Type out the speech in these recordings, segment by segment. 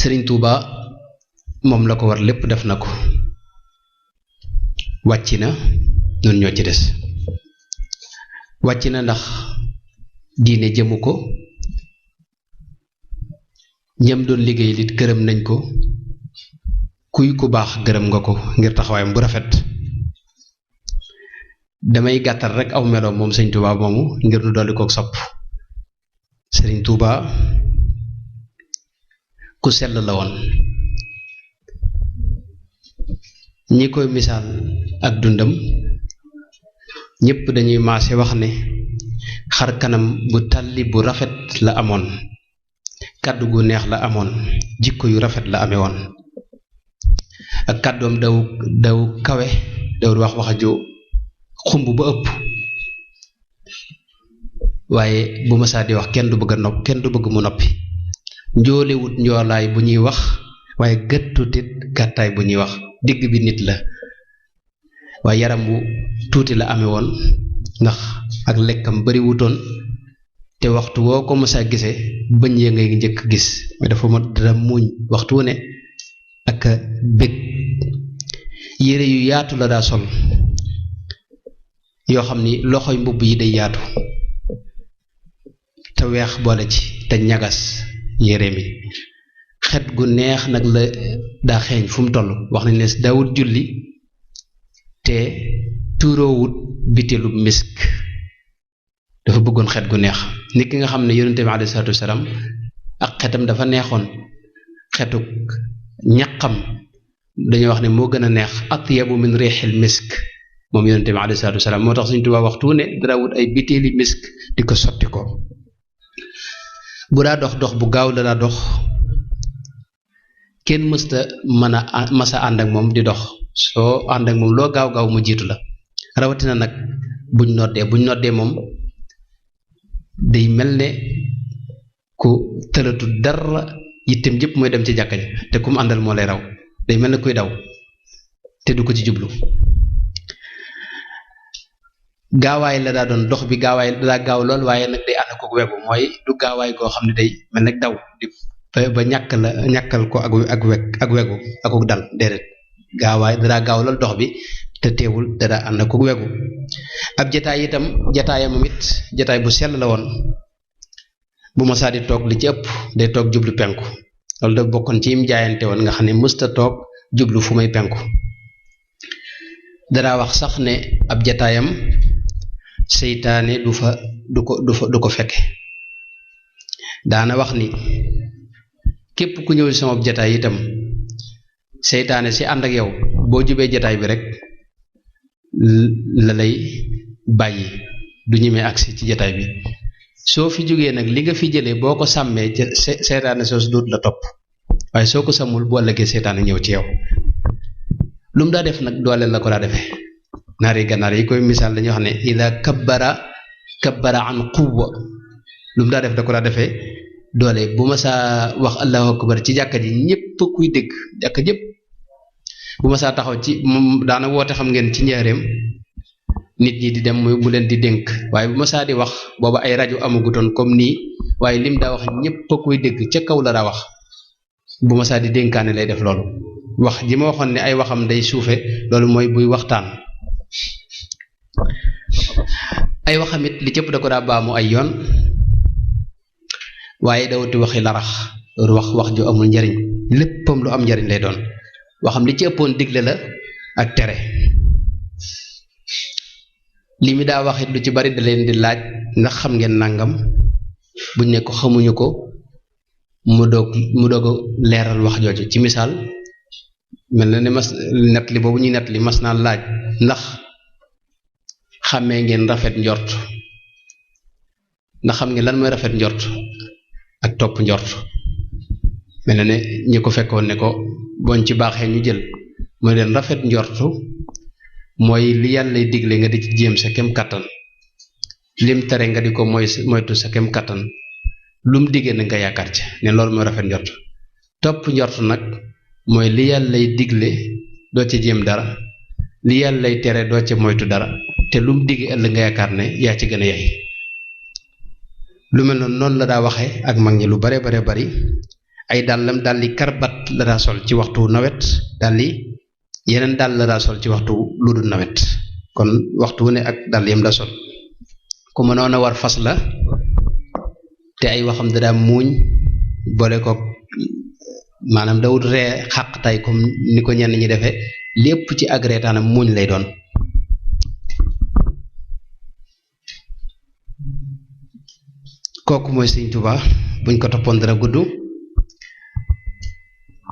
Sëriñ Tuuba moom la ko war lépp def na ko wàcc na nun ñoo ci des wàcc na ndax diine jëmu ko ñam doon liggéey lit gërëm nañ ko kuy ku baax gërëm nga ko ngir taxawaayam bu rafet damay gàttal rek aw meloom moom Sëriñ Tuuba moomu ngir nu dolli kook sopp Sëriñ Tuuba ku sell la woon ñi koy misaal ak dundam ñépp dañuy maase wax ne xar kanam bu tàlli bu rafet la amoon kàddu gu neex la amoon jikko yu rafet la amee woon ak kàddoom daw kawe daw wax wax ju xumb ba ëpp waaye bu ma saa di wax kenn du bëgg a nopp kenn du bëgg mu noppi njoolewut njoolaay bu ñuy wax waaye gëttutit gàttaay bu ñuy wax digg bi nit la waaye yaram wu tuuti la amee woon ndax ak lekkam bari wutoon te waxtu woo ko mësa gisee bëñ ya ngay njëkk gis mais dafa ma dara muuñ waxtu wu ne ak bég yére yu yaatu la daa sol yoo xam ni loxoy mbubb yi day yaatu te weex boole ci te ñagas yére mi xet gu neex nag la daa xeeñ fu mu toll wax nañ ne daawut julli te tuuroowut biteelu misk dafa bëggoon xet gu neex nit ki nga xam ne yonente bi alayhi salaatu wasalaam ak xetam dafa neexoon xetuk ñaqam dañuy wax ne moo gën a neex atyabu min riixil misk moom yonente bi alayhi salaatu wasalaam moo tax Sëriñ Tuubaa waxtu ne dara wut ay biteeli misk di ko sotti ko bu daa dox bu gaaw la daa dox kenn mësta mën a masa ànd ak moom di dox soo ànd ak moom loo gaaw gaaw mu jiitu la rawatina nag buñ noddee moom day mel ne ku tëratu dara yittem jëpp mooy dem ci jàkka ja te kum àndal moo lay raw day mel ne kuy daw te du ko ci jublu gaawaay la daa doon dox bi gaawaay daa gaaw lool waaye nag day ànd ko wegu mooy du gaawaay goo xam ne day mel ne daw di ba ñàkkal ko ak wegu akuk dal déedéet gaawaay daa gaaw lool dox bi te teewul dara ànd ko wegu ab jataay itam jataayam it jataay bu sell la woon bu ma saa di toog li ci ëpp day toog jublu penku loolu da bokkoon ci yim jaayante woon nga xam ne mësta toog jublu fu may penku dara wax sax ne ab jataayam seytaane du ko fekke daana wax ni képp ku ñëw sama jataay itam seytaane si ànd ak yow boo jubee jataay bi rek la lay bàyyi du ñemee agsi ci jataay bi soo fi jógee nag li nga fi jëlee boo ko sàmmee seytaane soosu dootu la topp waaye soo ko sàmmul bu ëllëgee seytaane ñëw ci yow lu mu daa def nag doole la ko daa defee naari gànnaar yi koy misaal dañuy wax ne ila kabbara an quwwa lu mu daa def da ko daa defee doole bu ma saa wax allahu akbar ci jàkka ji ñépp kuy dégg jàkka jëpp bu ma saa taxaw ci moom daana woote xam ngeen ci njaareem nit ñi di dem mu leen di dénk waaye bu ma saa di wax booba ay rajo amagutoon comme nii waaye lim daa wax ñépp kuy dégg ca kaw la daa wax bu ma saa di dénkaane lay def loolu wax ji ma waxoon ne ay waxam day suufe loolu mooy buy waxtaan ay waxamit li cëpp da ko daa baamu ay yoon waaye dawati waxi larax loolu wax ju amul njariñ léppam lu am njariñ lay doon waxam li ci ëppoon digle la ak tere li mi daa waxit lu ci bari da leen di laaj ndax xam ngeen nangam buñ ne ko xamuñu ko mu doog a leeral wax jooju ci misaal mel na ne mas net li boobu ñuy net li mas naa laaj ndax xàmmee ngeen rafet njort ndax xam ngeen lan mooy rafet njort ak topp njort mel na ne ñi ko fekkoon ne ko boñ ci baaxee ñu jël mooy leen rafet njortu mooy li yàlla lay digle nga di ci jéem sa kem kattan lim tere nga di ko moytu sa kem kattan lum diggee na nga yaakaar ci ne loolu mooy rafet njort topp njort nag mooy li yàlla lay digle doo ci jéem dara li yàlla lay tere doo ci moytu dara te lum diggee ëllëg nga yaakaar ne yaa ci gën a yey lu mel noonu la daa waxee ak mag ñi lu bare bari ay dàllam dalli karbat la daa sol ci waxtu nawet dalli yeneen dàll la daa sol ci waxtu lu dul nawet kon waxtu wu ne ak dàll yam daa sol ku mënoon a war fas la te ay waxam da daa muuñ boole ko maanaam dawut ree xàqtaay comme ni ko ñenn ñi defee lépp ci ak reetaanam muuñ lay doon kooku mooy Sëñ Tuubaa buñ ko toppoon dara gudd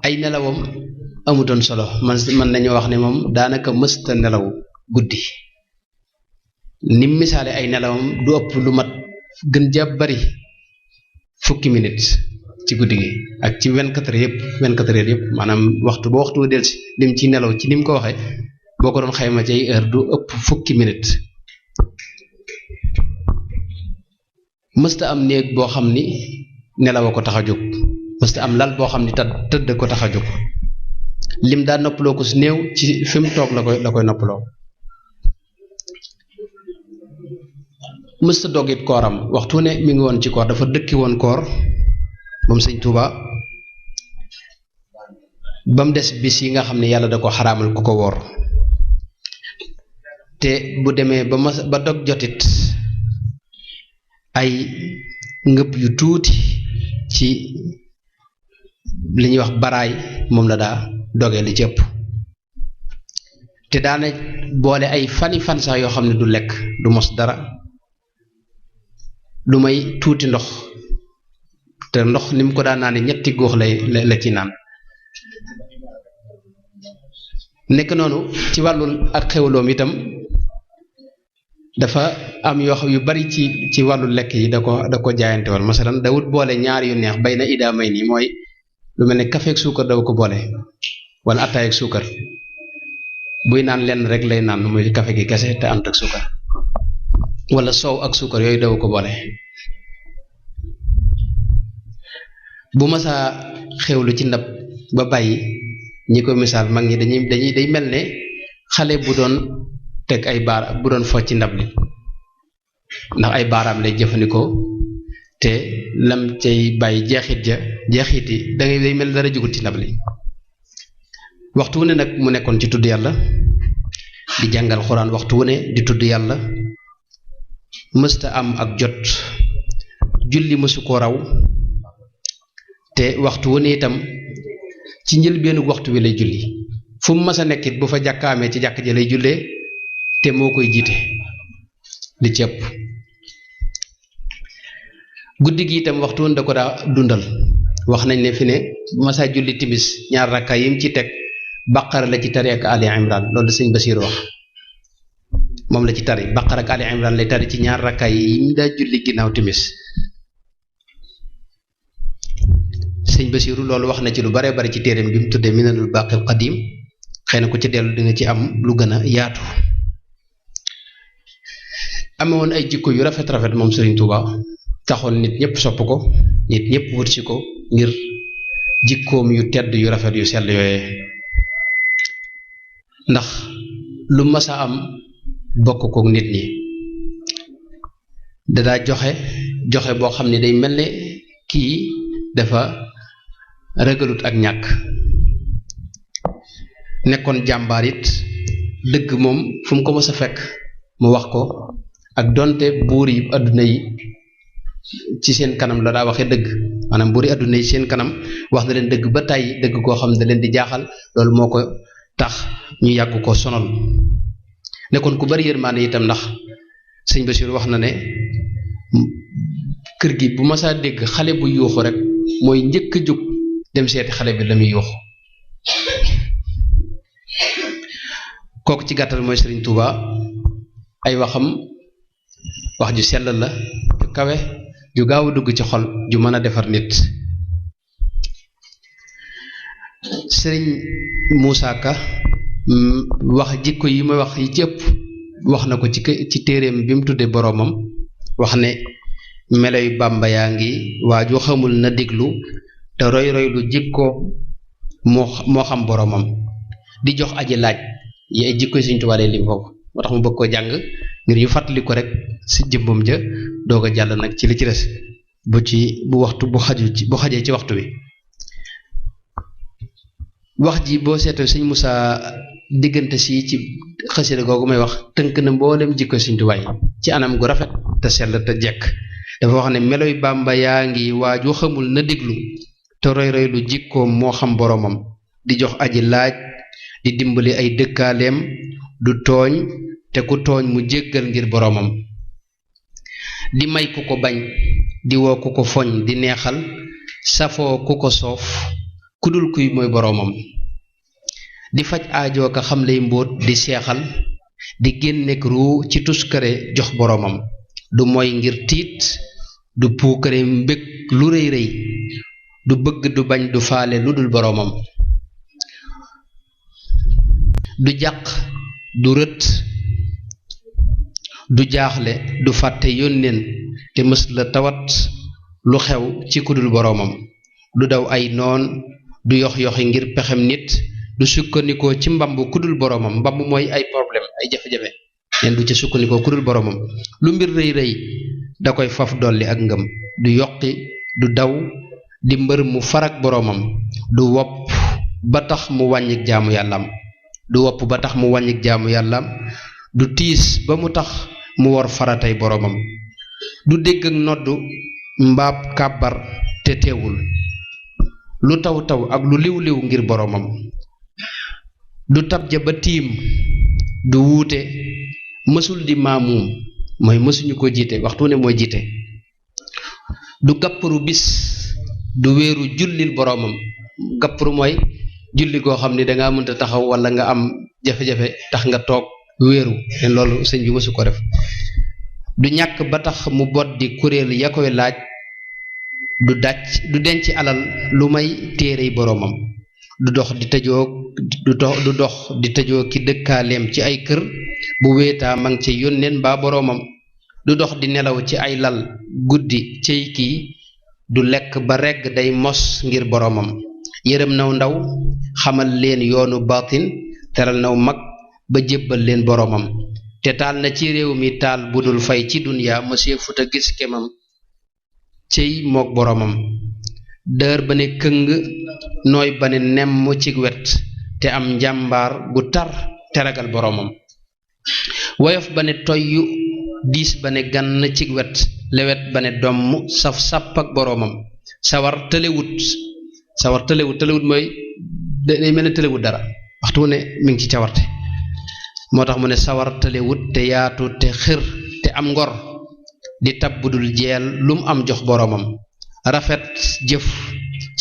ay nelawam amutoon solo man nañu wax ne moom daanaka mësta nelaw guddi nim misaale ay nelawam du ëpp lu mat gën jàpp bari fukki minute ci guddi gi ak ci 24 heures yëpp maanaam waxtu ba waxtu wa delsi lim ci nelaw ci nim ko waxee boo ko doon xayma ci ay heure du ëpp fukki minute mësta am néeg boo xam ni nelaw a ko tax a jóg mësta am lal boo xam ni tëdd ko tax a jóg lim daa noppaloo ko su néew ci fi mu toog la koy noppaloo mësta doggit kooram waxtu ne mi ngi woon ci koor dafa dëkki woon koor moom Sëñ Tuubaa ba mu des bis yi nga xam ne yàlla da ko xaraamal ku ko woor te bu demee ba dog jotit ay ngëpp yu tuuti ci li ñuy wax baraay moom la daa doge li ci ëpp te daana boole ay fani fan sax yoo xam ne du lekk du mos dara lu may tuuti ndox te ndox ni mu ko daan naane ñetti góox la ci naan nekk noonu ci wàllu ak xewloom itam dafa am yoo xam yu bari ci wàllu lekk yi da ko jaayante woon masalan dawut boole ñaar yu neex bay na idaa may nii mooy lu mel ne café ak suukar daw ko boole wala attaay ak suukar buy naan lenn rek lay naan muy café gi kese te ànd ak suukar wala soow ak suukar yooyu daw ko boole bu masaa xewlu ci ndab ba bàyyi ñi ko misaal mag ñi day mel ne xale bu doon teg ay bu doon fo ci ndab li ndax ay baaraam lay jëfandikoo te lam cay bàyyi jeexiti day mel dara jugut ci ndab li waxtu wu ne nag mu nekkoon ci tudd yàlla di jàngal xuraan waxtu wu ne di tudd yàlla mësta am ak jot julli mësu ko raw te waxtu wu ne itam ci njëlbeenu waxtu wi lay julli fu mu mës a nekkit bu fa jàkka amee ci jàkk ja lay jullee te moo koy jiite li ci ëpp guddi gi itam waxtu woon da ko daa dundal wax nañ ne fi ne bu masa julli timis ñaar rakka yim ci teg baqara la ci tari ak ali imran loolu sëñ Basiir wax moom la ci tari baqara ak ali imran lay tari ci ñaar rakka yim daa julli ginnaaw timis sëñ Basiiru loolu wax na ci lu bare bari ci téereem bi mu tuddee minanul baqil qadim xëy na ku ci dellu di nga ci am lu gën a yaatu amewoon ay jikko yu rafet moom Sëriñ Tuuba taxoon nit ñëpp sopp ko nit ñëpp wut si ko ngir jikkoom yu tedd yu rafet yu sell yooyee ndax lu mas a am bokk ko nit ñi dadaa joxe boo xam ne day mel ne kii dafa ragalut ak ñàkk nekkoon jàmbaar it dëgg moom fu mu ko mës a fekk mu wax ko ak donte buur yi adduna yi ci seen kanam la daa waxee dëgg maanaam buur yi adduna yi seen kanam wax na leen dëgg ba tàyyi dëgg koo xam ne da leen di jaaxal loolu moo ko tax ñu yàgg ko sonal nekkoon ku bari yërmaande itam ndax sëñ Basiir wax na ne kër gi bu masaa dégg xale bu yuuxu rek mooy njëkk a jóg dem seeti xale bi la muy yuuxu kooku ci gàttal mooy Sëriñ Tuuba ay waxam wax ju sell la ju kawe ju gaaw a dugg ci xol ju mën a defar nit Sëriñ Muusaa Ka wax jikko yi may wax yi ci ëpp wax na ko ci téereem bi mu tuddee boroomam wax ne meloy Bàmba yaa ngi waaju xamul na déglu te roy lu jikko moo xam boroomam di jox aji laaj yi ay jikko Sëriñ Tuubaa lim foofu moo tax mu bëgg ko jàng ngir ñu fàttali ko rek si jëmbam ja doog a jàll nag ci li ci des bu xajee ci waxtu bi wax ji boo seetee sëñ Moussa diggante si ci xasida googu may wax tënk na mboolem jikko Sëñ Tuubaa ci anam gu rafet te sell te jekk dafa wax ne meloy Bàmba yaa ngi waaju xamul na déglu te roy roy lu jikkoom moo xam boroomam di jox aji laaj di dimbali ay dëkkaaleem du tooñ te ku tooñ mu jéggal ngir boroomam di may ku ko bañ di woo ku ko foñ di neexal safoo ku ko soof ku dul kuy mooy boroomam di faj aajoo ka xam lay mbóot di seexal di génneek ruu ci tuskare jox boroomam du moy ngir tiit du puukare mbég lu rëy rëy du bëgg du bañ du faale lu dul boroomam du jàq du rët du jaaxle du fàtte yónneen te mës la tawat lu xew ci ku dul boroomam du daw ay noon du yox yoxi ngir pexem nit du sukkandikoo ci mbamb ku dul boroomam mbamb mooy ay problème ay jafe-jafe neen du ca sukkandikoo ku dul boroomam lu mbir rëy rëy da koy faf dolli ak ngëm du yokki du daw di mbër mu farak boroomam du wopp ba tax mu wàññik jaamu yàllaam du wopp ba tax mu wàññik jaamu yàllaam du tiis ba mu tax mu wor faratay boroomam du dégg ak noddu mbaab kàbbar te teewul lu taw taw ak lu liw liw ngir boroomam du tabja ba tiim du wuute mësul di maamuum mooy mësuñu ko jiite waxtu ne mooy jiite du gàpparu bis du wéeru jullil boroomam gàpparu mooy julli goo xam ni dangaa mënta taxaw wala nga am jafe-jafe tax nga toog wéeru te loolu sëñ bi mësu ko def du ñàkk ba tax mu bot di kuréel ya koy laaj du denc alal lu may téerey boroomam du dox di tëjoo ki dëkkaaleem ci ay kër bu wéetaa ma ngi ci yónneen mbaa boroomam du dox di nelaw ci ay lal guddi cey kii du lekk ba regg day mos ngir boroomam yërëm naw ndaw xamal leen yoonu baatin teral naw mag ba jébbal leen boroomam te taal na ci réew mi taal bu dul fay ci duniyaa mësee futa gis kemam cey mook boroomam dër ba ne këng nooy ba ne nemm ci wet te am njàmbaar gu tar te ragal boroomam woyof ba ne toyyu diis ba ne gann ci wet lewet ba ne domm saf sàpp ak boroomam sawar tëlewut mooy day mel ne tëlewut dara waxtu ne mi ngi ci cawarte moo tax mu ne sawar tëlewut te yaatu te xër te am ngor di tab budul jeel lum am jox boroomam rafet jëf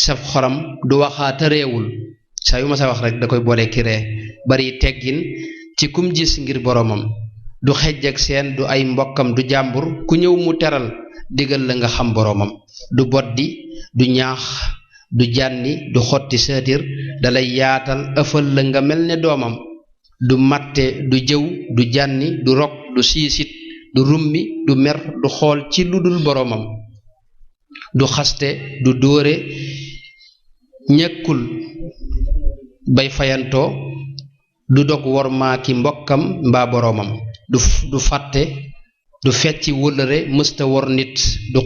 saf xoram du waxaata réewul saa yu ma sa wax rek da koy boole ki ree bari teggin ci kum gis ngir boroomam du xejj ak seen du ay mbokkam du jàmbur ku ñëw mu teral digal la nga xam boroomam du boddi du ñaax du jànni du xotti saatir dalay yaatal ëfal la nga mel ne doomam du matte du jëw du jànni du rog du siisit du rummi du mer du xool ci lu dul boroomam du xaste du dóore ñekkul bay fayantoo du dog wormaa ki mbokkam mbaa boroomam du fàtte du fecci wëllëre mësta wor nit du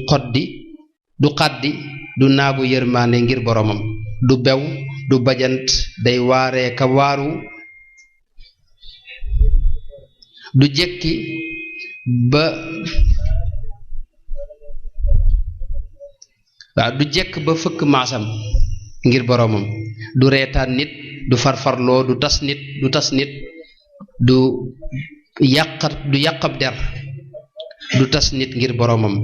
xaddi du naagu yërmaande ngir boroomam du bew du bajant day waaree ka waaru du jekki ba du jekk ba fëkk maasam ngir boroomam du reetaan nit du farfarloo du tas nit du yàqab der du tas nit ngir boroomam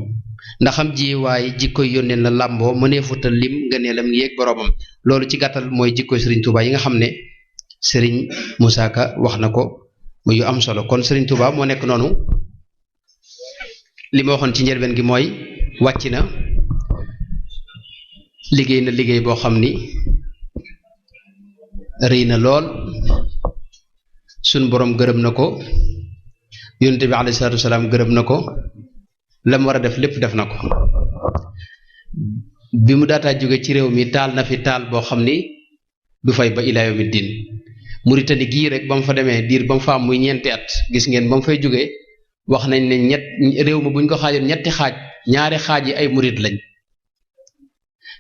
ndaxam ji waaye jikkoy yónneen la làmboo mëneefuta lim nga ne lam yéeg boroomam loolu ci gàttal mooy jikkoy Sëriñ Tuubaa yi nga xam ne Sëriñ Moussa Ka wax na ko muy yu am solo kon Sëriñ Tuubaa moo nekk noonu li ma waxoon ci njëlbeen gi mooy wàcc na liggéey boo xam ni rëy na lool sun boroom gërëm na ko yonent bi alayhi salaatu wasalaam gërëm na ko la mu war a def lépp def na ko bi mu daataa jóge ci réew mi taal na fi taal boo xam ni du fay ba ilaa yawmi diin Muritani gii rek ba mu fa demee diir ba mu fa am muy ñeenti at gis ngeen ba mu fay jóge wax nañ ne réew mi buñ ko xaajoon ñetti xaaj ñaari xaaj yi ay murit lañ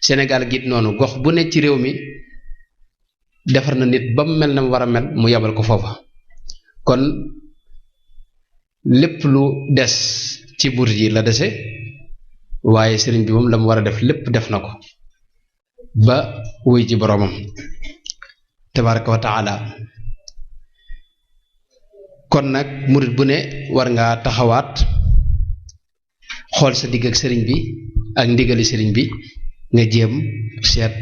Sénégal git noonu gox bu ne ci réew mi defar na nit ba mu mel na mu war a mel mu yabal ko foofa kon lépp lu des ci murid yi la dese waaye sëriñ bi moom la mu war a def lépp def na ko ba wuy ci boroomam tabaraka wa taala kon nag murid bu ne war ngaa taxawaat xool sa digg ak sëriñ bi ak ndigali sëriñ bi nga jéem seet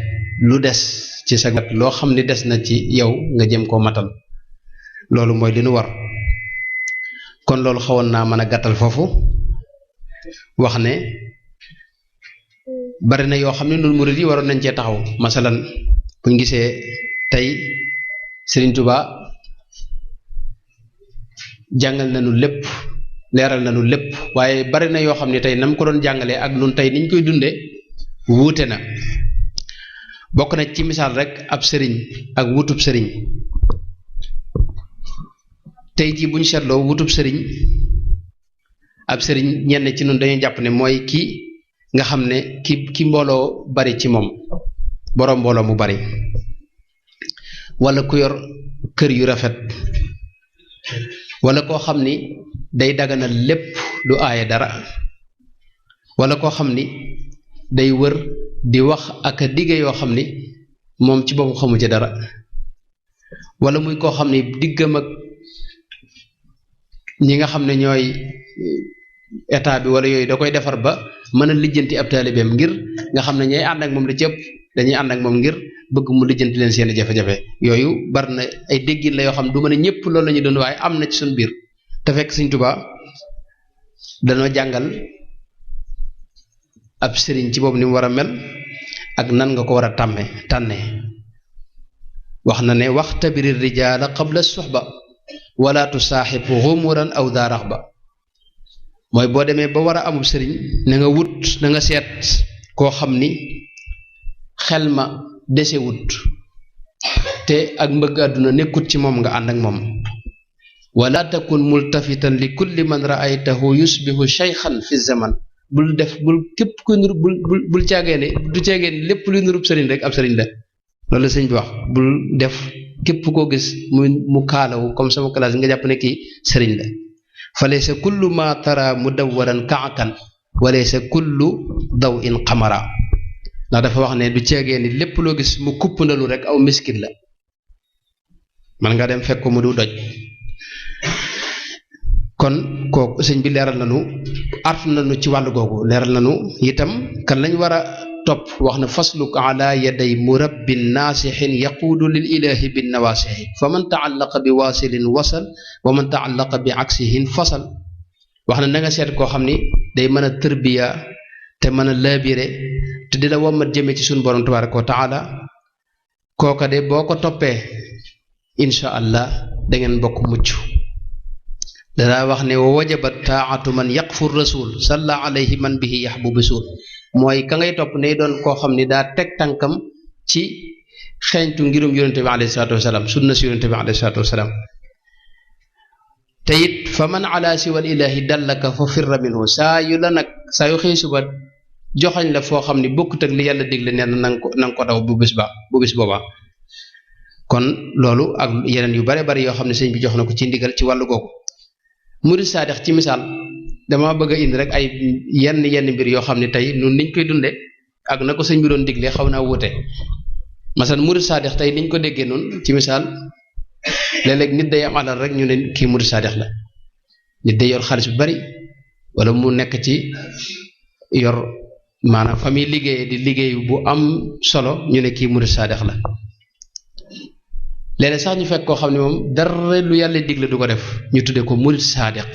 lu des ci sa loo xam ne des na ci yow nga jéem koo matal loolu mooy li nu war kon loolu xawoon naa mën a gàttal foofu wax ne bari na yoo xam ne ñun murid yi waroon nañ cee taxaw masalan buñ gisee tey Sëriñ Tuubaa jàngal nañu lépp leeral nañu lépp waaye bari na yoo xam ne tey nam ko doon jàngalee ak nun tey niñ koy dunde wuute na bokk na ci misaal rek ab sëriñ ak wutub sëriñ tey jii buñ seetloo wutub sëriñ ab sëriñ ñenn ci nun dañuy jàpp ne mooy ki nga xam ne ki mbooloo bari ci moom boroom mbooloo mu bari wala ku yor kër yu rafet wala koo xam ni day daganal lépp du aaye dara wala koo xam ni day wër di wax ak a dige yoo xam ni moom ci boppam xamu ci dara wala muy koo xam ni diggam ak ñi nga xam ne ñooy état bi wala yooyu da koy defar ba mën a lijjanti ab taalibeem ngir nga xam ne ñooy ànd ak moom la ci ëpp dañuy ànd ak moom ngir bëgg mu lijjanti leen seen jafe-jafe yooyu bari na ay déggin la yoo xam du mën a ñëpp loolu la ñu doon waaye am na ci suñu biir te fekk Sëriñ Tuubaa danoo jàngal ab sëriñ ci boobu ni mu war a mel ak nan nga ko war a tànnee wax na ne waxtabiri rijaala qabla suxba wala tusaaxib xumuran aw daa raxba mooy boo demee ba war a amub sëriñ na nga wut na nga seet koo xam ni xel ma dese wut te ak mbëgg àdduna nekkut ci moom nga ànd ak moom wala takun multafitan li kulli man raaytahu yusbihu shaykhan fi zaman bul def bul képp ku nur bul caagee ne du caagee ne lépp luy nurub sëriñ rek ab sëriñ la loolu sëñ bi wax bul def képp koo gis mu kaalawu comme sama classe nga jàpp ne kii sëriñ la fa laysa kullu ma tara mudawwaran kaakan wa laysa kullu daw in xamara ndax dafa wax ne du caagee ni lépp loo gis mu kupp ndalu rek aw miskit la man nga dem fekk ko mu du doj kon kooku sëñ bi leeral nañu artu nañu ci wàllu googu leeral nañu itam kan lañ war a topp wax na fasluk ala yaday murabbin naasixin yaquudu lil ilahi bin nawaasixi fa man taallaqa bi waasilin wasal wa man taallaqa bi aksihin fasal wax na nga seet koo xam ni day mën a tërbiya te mën a laabire te di la wommat jëme ci suñu borom tabaraka wa taala kooka de boo ko toppee insha allah da ngeen bokk mucc danaa wax ne wa wajabat taatu man yaqfur rasul salla alayhi man bihi yaxbubu suul mooy ka ngay topp ne doon koo xam ni daa teg tànkam ci xeeñtu ngirum yonente bi alayhi salaatu wasalaam sunna si yonente bi alayhi salaatu wasalaam te it fa man ala siwal ilahi dallaka fa firra minhu saa yu xëy suba joxañ la foo xam ni bokkut ak li yàlla digle nee na nanga ko daw bu bis booba kon loolu ak yeneen yu bare bari yoo xam ne sëñ bi jox na ko ci ndigal ci wàllu googu murid saadix ci misaal dama bëgg a indi rek ay yenn mbir yoo xam ne tey nun niñ koy dunde ak na ko sëñ bi doon diglee xaw naa wuute masalan murid saadix tey niñ ko déggee noonu ci misaal léeg-léeg nit day am alal rek ñu ne kii murid saadix la nit day yor xaalis bu bari wala mu nekk ci yor maanaam fa muy liggéeyee di liggéey bu am solo ñu ne kii murid saadix la léeg-léeg sax ñu fekk koo xam ne moom dara lu yàlla digle du ko def ñu tuddee ko murid saadiq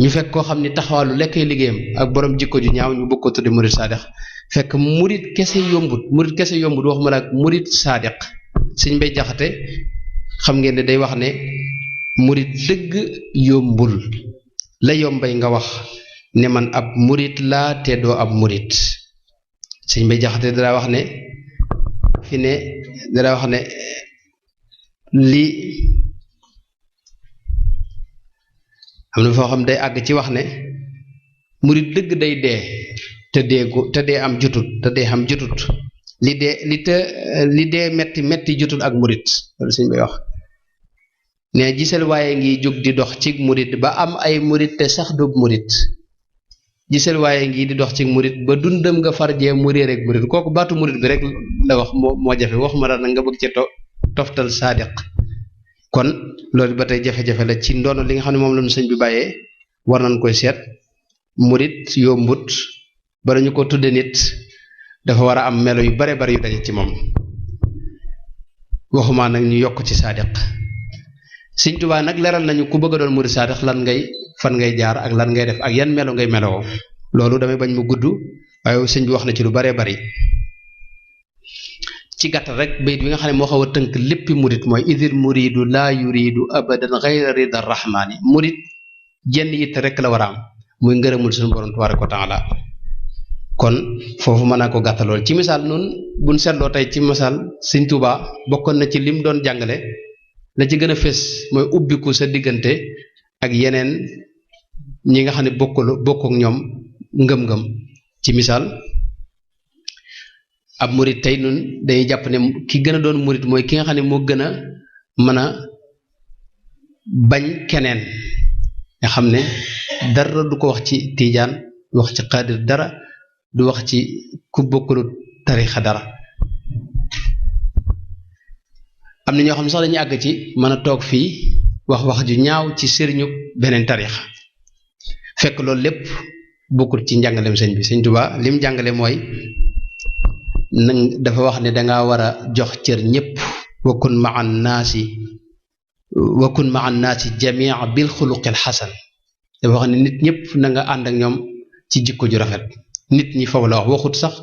ñu fekk koo xam ni taxawaalu lekkay liggéeyam ak borom jikko ju ñaaw ñu bëgg ko tudde murid saadiq fekk murid kese yombut waxuma la ak murid saadiq Sëñ Mbay Jaxate xam ngeen ne day wax ne murid dëgg yombul la yombay nga wax ne man ab murid laa te doo ab murid Sëñ Mbay Jaxate dara wax ne lii am na foo xam day àgg ci wax ne murid dëgg day dee te dee am jutut li dee metti metti jotul ak murit loolu sëñ bay wax ne gisal waaye ngi jóg di dox ci murit ba am ay murit te sax du murit gisal waaye ngi di dox ci murit ba dundam nga farjee mu réer ak murit kooku baatu murit bi rek la wax moo jafe waxuma dara nag nga bëgg ci toftal saadiq kon loolu ba tey jafe-jafe la ci ndono li nga xam ne moom la ñu sëñ bi bàyyee war nañ koy seet murit yombut bala ñu ko tudde nit dafa war a am melo yu bare bare yu daje ci moom waxuma nag ñu yokk ci saadiq sëñ Tuubaa nag leral nañu ku bëgg a doon murit saadiq fan ngay jaar ak lan ngay def ak yan melo ngay meloo loolu damay bañ mu gudd waaye sëñ bi wax na ci lu bare bari ci gàttal rek bayit bi nga xam ne moo xaw a tënk léppi murit mooy idil muridu laa yuridu abadan gayra rida rahmaani murit jenn yitte rek la war a am muy ngërëmul suñu borom tabaaraka wa taala kon foofu mën naa ko gàttalool ci misaal nun buñ seetloo tey ci misaal sëñ Tuubaa bokkoon na ci lim doon jàngale la ci gën a fés mooy ubbiku sa diggante ak yeneen ñi nga xam ne bokk ak ñoom ngëm-ngëm ci misaal ab murit tey nun dañuy jàpp ne ki gën a doon murit mooy ki nga xam ne moo gën a mën a bañ keneen nga xam ne dara du ko wax ci tiijaan du wax ci xaadir dara du wax ci ku bokkulu tarixa dara am na ñoo xam ne sax dañuy àgg ci mën a toog fii wax ju ñaaw ci sëriñu beneen tarixa fekk loolu lépp bokkul ci njàngaleem sëñ bi sëñ Tuubaa lim jàngale mooy nang dafa wax ne danga war a jox cër ñëpp wakun maa naasi jamia bil xuluqil xasan dafa wax ne nit ñëpp na nga ànd ak ñoom ci jikko ju rafet nit ñi foofu la wax waxut sax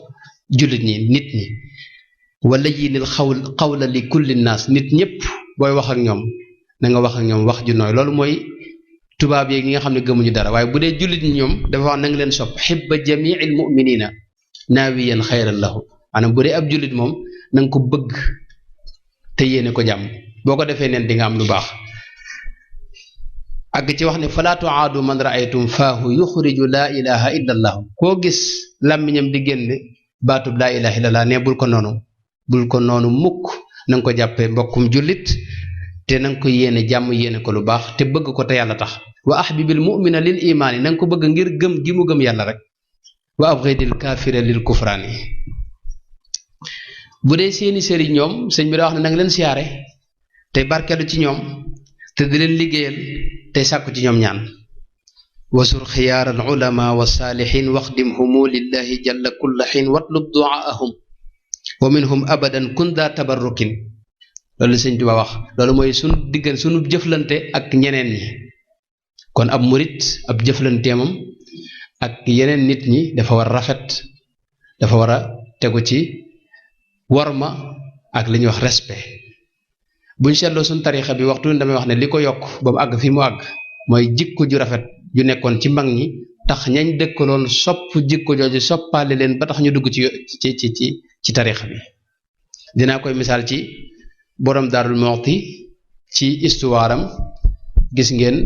jullit ñi nit ñi wala yinil xawla li kulli naas nit ñëpp booy wax ak ñoom na nga wax ak ñoom wax ju nooy loolu mooy tubaab yi ñi nga xam ne gëmuñu dara waaye bu dee jullit ñi ñoom dafa wax na nga leen sopp xibba jamiil muminina naawiyan xayran lahu maanaam bu dee ab jullit moom na nga ko bëgg te yéene ko jàmm boo ko defee neen di nga am lu baax àgg ci wax ne falaa tuaadu man raaytum faahu yuxriju laa ilaha illa allahu koo gis làmmiñam di génne baatub laa ilaha illa allah ne bul ko noonu mukk na nga ko jàppee mbokkum jullit te na nga ko yéene jàmm yéene ko lu baax te bëgg ko te yàlla tax wa ahbibil mu'mina lil imaani na nga ko bëgg ngir gëm gi mu gëm yàlla rek wa abghidil kaafira lil kufraani bu dee seeni sëriñ ñoom sëñ bi daa wax ne na nga leen siyaare tey barkeelu ci ñoom te di leen liggéeyal tey sàkku ci ñoom ñaan wasur xiyaar al ulama wa saalihin waxdimhumu lillahi jalla kulla xiin watlub duaahum wa minhum abadan kun daa tabarrukin loolu sëñ Tuubaa wax loolu mooy sunu jëflante ak ñeneen ñi kon ab murit ab jëflanteemam ak yeneen nit ñi dafa war rafet dafa war a tegu ci worma ak li ñuy wax respect buñ seetloo suñ tarixa bi waxtu damay wax ne li ko yokk ba mu àgg fi mu àgg mooy jikko ju rafet ju nekkoon ci mag ñi tax ñañ dëkkaloon sopp jikko jooju soppaale leen ba tax ñu dugg ci tarixa bi dinaa koy misaal ci borom Daarul Muxti ci histoire am gis ngeen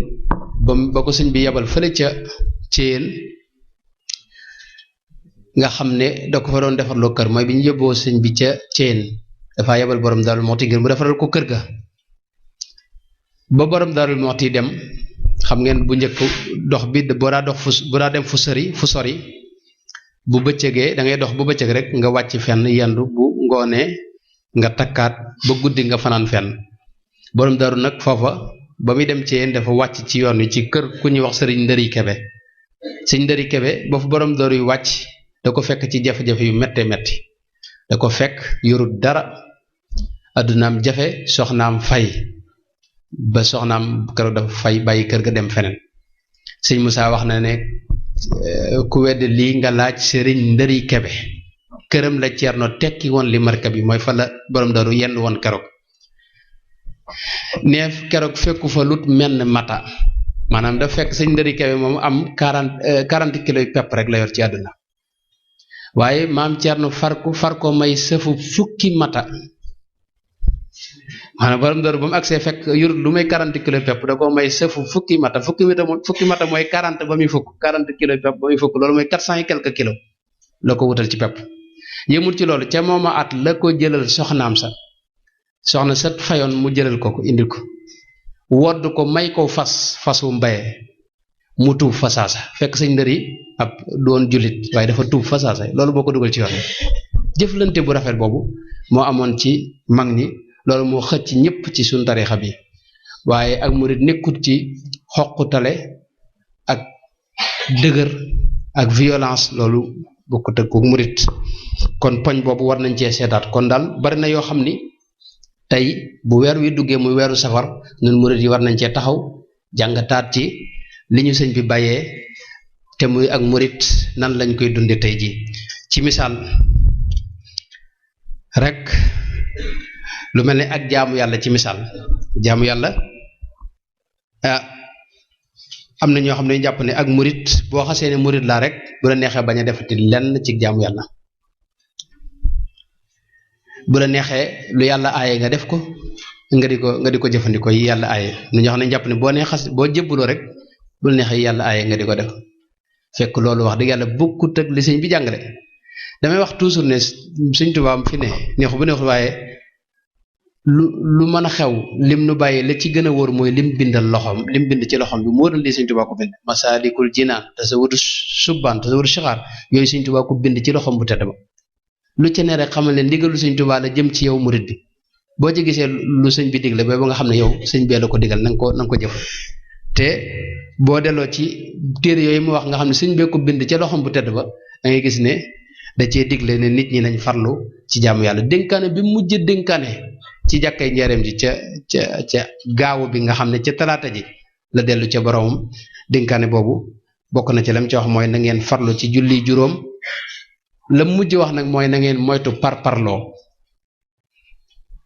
ba ko sëñ bi yebal fële ca Céyeen nga xam ne da ko fa doon defarloo kër mooy bi ñu yóbboo sëñ bi ca Céyeen dafaa yebal borom Daarul Muxti ngir mu defaral ko kër ga ba borom Daarul Muxti dem xam ngeen bu njëkk dox bi boo daa dem fu sori bu bëccëgee da ngay dox bu bëccëg rek nga wàcc fenn yendu bu ngoonee nga takkaat ba guddi nga fanaan fenn borom Daaru nag foofa ba muy dem ci yéen dafa wàcc ci yoon wi ci kër ku ñuy wax sëriñ Ndëri Kebe sëriñ Ndëri Kebe ba fu borom Daaru yu wàcc da ko fekk ci jafe-jafe yu méttee métti da ko fekk yorut dara addunaam jafe soxnaam fay ba soxnaam keroog dafa fay bàyyi kër ga dem feneen sëñ Moussa wax na ne ku wedd lii nga laaj sëriñ Ndëri Kebe këram la Ceerno tekki woon li marka bi mooy fa la borom Daaru yenn woon keroog neef keroog fekku fa lut menn mata maanaam daf fekk sëñ Ndëri Kebe moom am 40 kilos yu pepp rek la yor ci àdduna waaye maam Ceerno far ko may sëfu fukki mata maanaam borom Daaru ba mu agsee fekk yor lu may 40 kilos pepp da ko may sëfu fukki mata mooy 40 ba muy fukk 40 kilos pepp ba muy fukk loolu mooy 400 et quelques kilos la ko wutal ci pepp yëmul ci loolu ca mooma at la ko jëlal soxnaam soxna sa fayoon mu jëlal ko indil ko wodd ko may ko fas wu mbaye mu tuub fasaasa fekk sëñ ndëri ab doon jullit waaye dafa tuub fasaasa loolu boo ko dugal ci yoon jëflante bu rafet boobu moo amoon ci mag ñi loolu moo xëcc ñëpp ci suñ tariixa bi waaye ak murit nekkut ci xoqutale ak dëgër ak violence loolu bokkut ak murit kon poñ boobu war nañ cee seetaat kon daal bari na yoo xam ni tey bu weer wi duggee muy weeru safar ñun murit yi war nañ cee taxaw jàngataat ci li ñu sëñ bi bàyyee te muy ak murit nan lañ koy dunde tey ji ci misaal rek lu mel ne ak jaamu yàlla ci misaal jaamu yàlla am na ñoo xam ne jàpp ne ak murit boo xasee ne murit laa rek bu la neexee bañ a defati lenn ci jaamu yàlla bu la neexee lu yàlla aaye nga def ko nga di ko jëfandikoo yi yàlla aaye nu ñoo xam ne jàpp ne boo nee boo jébbuloo rek bu la neexee yàlla aaye nga di ko def fekk loolu wax dëgg yàlla bokkut ak li sëñ bi jàngale damay wax toujours ne sëñ Tuubaa fi ne neexu bu neexul waaye lu mën a xew lim nu bàyyi la ci gën a wóor mooy lim bindal loxoom lim bind ci loxoom bi moo doon lii sëñ Tuubaa ko bind Masaalikul Jinaan Tasawudu Subbaan Tasawudu Sixaar yooyu sëñ Tuubaa ko bind ci loxoom bu tedd ba lu ci ne rek xamal ne ndigalu sëñ Tuubaa la jëm ci yow murit bi boo ci gisee lu sëñ bi digle ba nga xam ne yow sëñ bee la ko digal na nga ko jëf te boo delloo ci téere yooyu mu wax nga xam ne sëñ bee ko bind ca loxoom bu tedd ba da ngay gis ne da cee digle ne nit ñi nañ farlu ci jaamu yàlla dénkaane bi mujj dénkaane ci jàkkay njaareem ji ca gaawu bi nga xam ne ca talaata ji la dellu ca boromam dénkaane boobu bokk na ci lam ci wax mooy na ngeen farlu ci julli juróom la mujj wax nag mooy na ngeen moytu parloo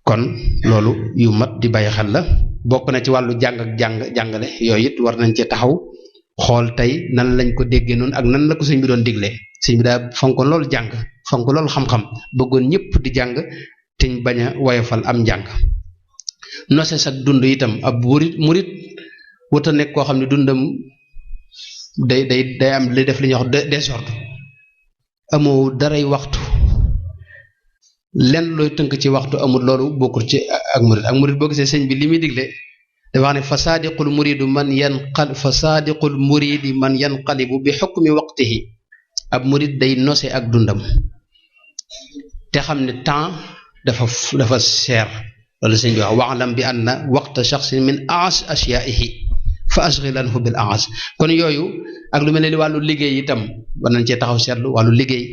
kon loolu yu mat di bàyyi xel la bokk na ci wàllu jàng ak jàngale yooyu it war nañ ci taxaw xool tey nan lañ ko déggee noonu ak nan la ko sëñ bi doon diglee sëñ bi daa fonkoon loolu jàng fonk loolu xam-xam bëggoon ñëpp di jàng te ñu bañ a woyofal am njàng nose sak dund itam ab murit wut a nekk koo xam ne dundam day am li def li ñuy wax désordre amoo daray waxtu lenn looy tënk ci waxtu amul loolu bokkul ci ak murit boo gisee sëñ bi li muy digle dafa wax ne fa saadiqul muridi man yanqalibu bi xukmi waqtihi ab murit day nose ak dundam te xam ne temps dafa seer loolu sëñ bi wax waxlam bi anna waqta shaxsin min aas ashyaihi fa ashghilanhu bil aas kon yooyu ak lu mel ne wàllu liggéey itam war nañ cee taxaw seetlu wàllu liggéey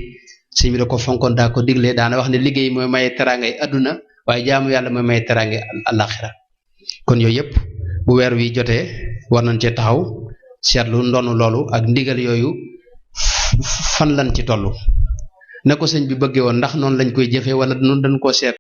sëñ bi da ko fonkoon daa ko diglee daana wax ne liggéey mooy maye teraangay adduna waaye jaamu yàlla mooy maye teraangay alaxira kon yooyu yëpp bu weer wi jotee war nañ cee taxaw seetlu ndonu loolu ak ndigal yooyu fan lañ ci toll na ko sëñ bi bëggee woon ndax noonu lañ koy jëfee wala noonu dañ koo seet